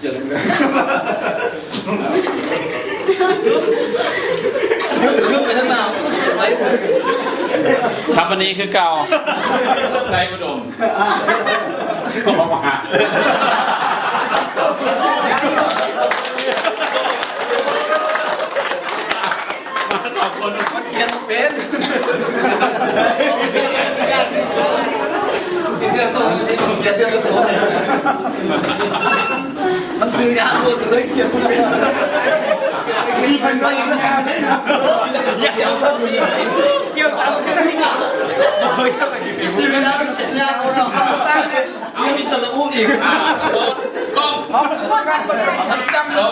ຍກໄປທາງໜ້າ ໄປ ທຳອັນນີ້ຄືເກົ່າ ໄຊອຸດົມ ອອກມາ ມາສອງຄົນ ມັນຂຽນເປັນ ຂຽນເປັນ ຂຽນເປັນ ມັນຊື່ຍາກໂພດ ເລີຍຂຽນບໍ່ເປັນ ຊິເປັນວ່າ ດຽວ ດຽວ ດຽວ ຊິເວລາມັນຂຽນຍາກເນາະ ເອົາມີສະຫຼະອຸອີກ ອ່າ ກ້ອງ ເອົາ ເອົາ ເອົາ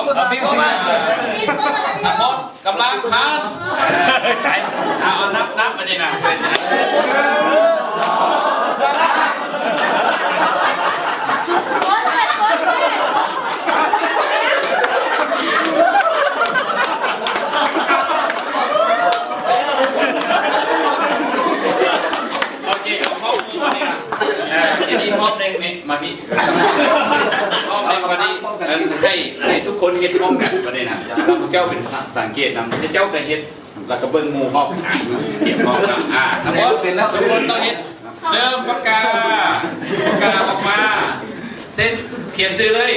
ເອົາ ກຳລັງພັນ ເອົາ ນັບ ນັບ ບັດນີ້ນະ ໂອເຄ ເອົາ ເອົາ ອັນນີ້ ເອີ ອັນນີ້ຮອບໜຶ່ງນີ້ ມາພີ້ ຮອບໜຶ່ງ ບັດນີ້ ອັນ ໃຫ້ ໃຫ້ທຸກຄົນເຮັດພ້ອມກັນ ບັດນີ້ນະ ເຈົ້າເປັນສະ ສັງເກດນຳ ເຈົ້າກໍເຮັດ ແລ້ວກໍເບິ່ງໝູ່ຮອບຂ້າງ ຕຽມພ້ອມກັນ ອ່າ ທັງໝົດ ເປັນແລ້ວ ທຸກຄົນຕ້ອງເຮັດ ເລີ່ມ ປາກກາ ປາກກາອອກມາ ເຊັນ ຂຽນຊື່ເລີຍ.